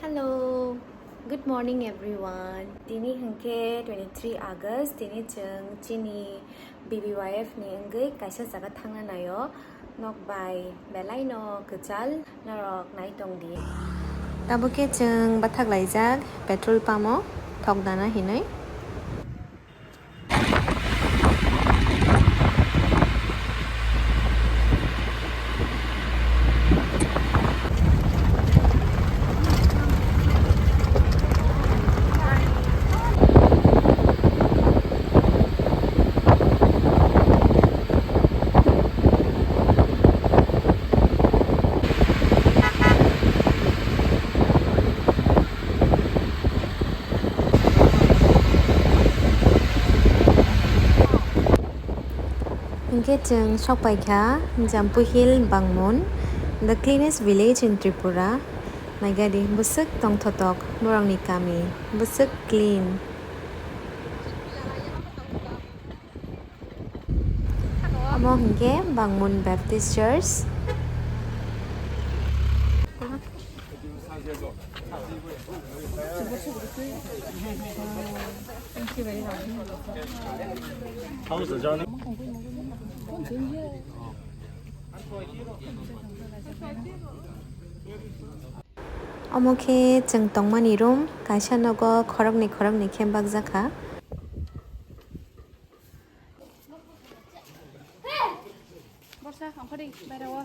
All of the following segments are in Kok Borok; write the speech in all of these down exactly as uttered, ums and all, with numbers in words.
Hello, good morning everyone. Tini hwnkhe twenty-three August, tini chwng chini B B Y F ni wngwi kaisa jaga thangna naio. Nok bai belai no kwchal, norok nai tong di. Tabuk khe chwng bathak laijak petrol pump o thok dana hinwi. Hwnkhe chwng sokpaikha Jampui Hill Bangmun, the cleanest village in Tripura. Naigadi bwswk tongthotok borokni kami, bwswk clean. Omo hwnkhe Bangmun Baptist Church. Omo khe chwng tongmani room, kaisa nogo khoroknwi khoroknwi khe bakjakha. Borsa, ongkhordi, bairao.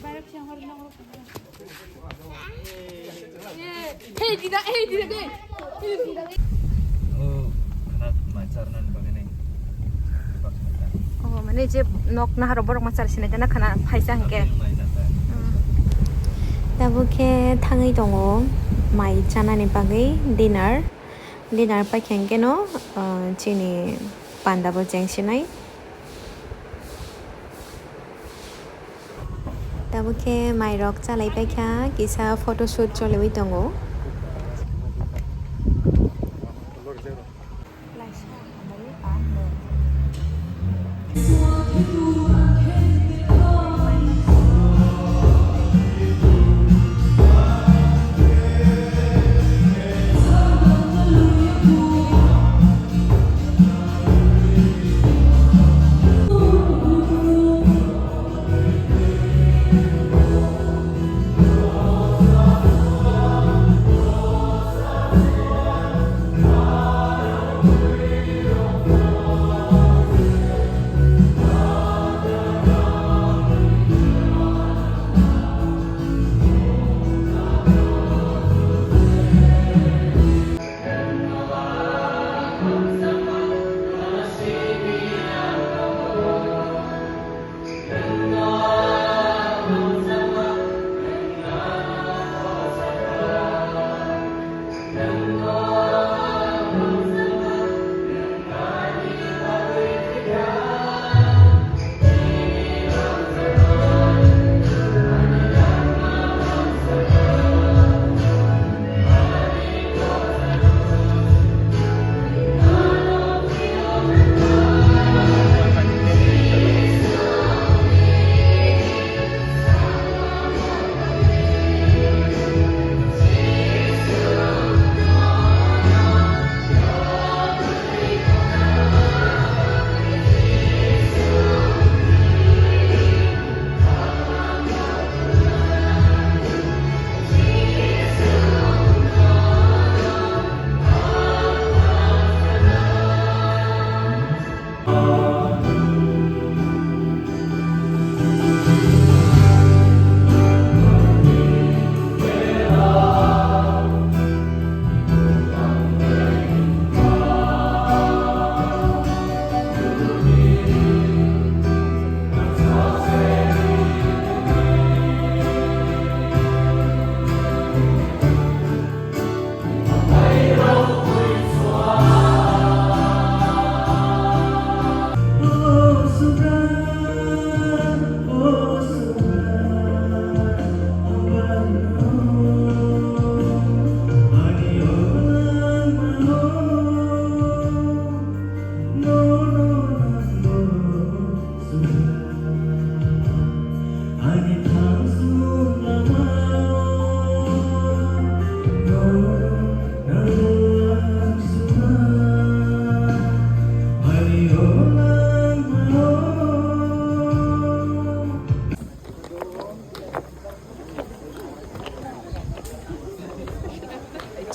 Bairao khe ongkhordi, nongro. Hey, dida, hey, dida, hey. Oh, khana mai charnani bagwi nai. Oh, mane je nok naharo borok ma char sinai jana khana phaisa hwnkhe. Mai na ta. Tabuk khe thangwi tongo mai chanani bagwi dinner. Dinner paikha hwnkhe no, ah, chini panda bo chengsinai. Tabuk khe mairok chalai paikha, kisa photoshoot choliwi tongo.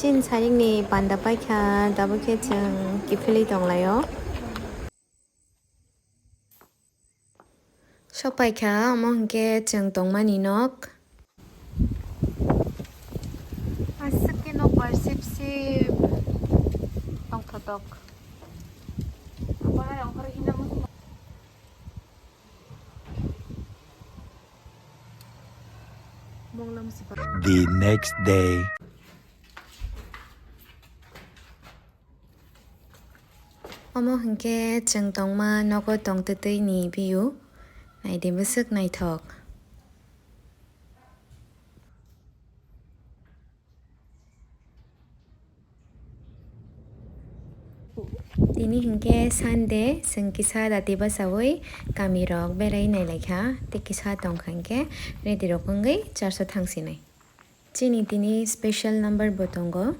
Tin sarik ni panda paikha, tabuk khe chwng kiphilwi tonglaio. Sok paikha, omo hwnkhe chwng tongmani nok. Aswk khe nok bar sip sip tongthotok. The next day. Omo hwnkhe chwng tongma nogo tongtwtwi ni view. Naidi bwswk naithok. Tini hwnkhe Sunday, chwng kisa dati bachaui kamirok berai nailaikha, tei kisa tongkha hwnkhe ready rok wngwi church o thangsinai. Chini tini special number bo tongo.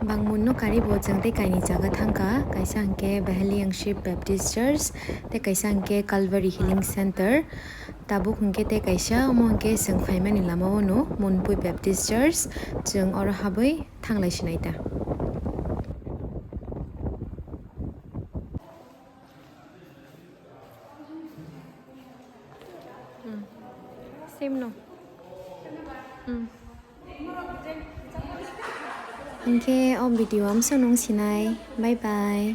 Bangmun no karibo chwng tei kaini jaga thangkha, kaisa hwnkhe Bahaliang Ship Baptist Church, tei kaisa hwnkhe Calvary Healing Center. Tabuk hwnkhe tei kaisa, omo hwnkhe chwng phaimani lama o no Munpui Baptist Church, chwng oro habwi thanglai sinai ta. Hmm. Same no. Hmm. Hwnkhe o video amsong nung sinai. Bye bye.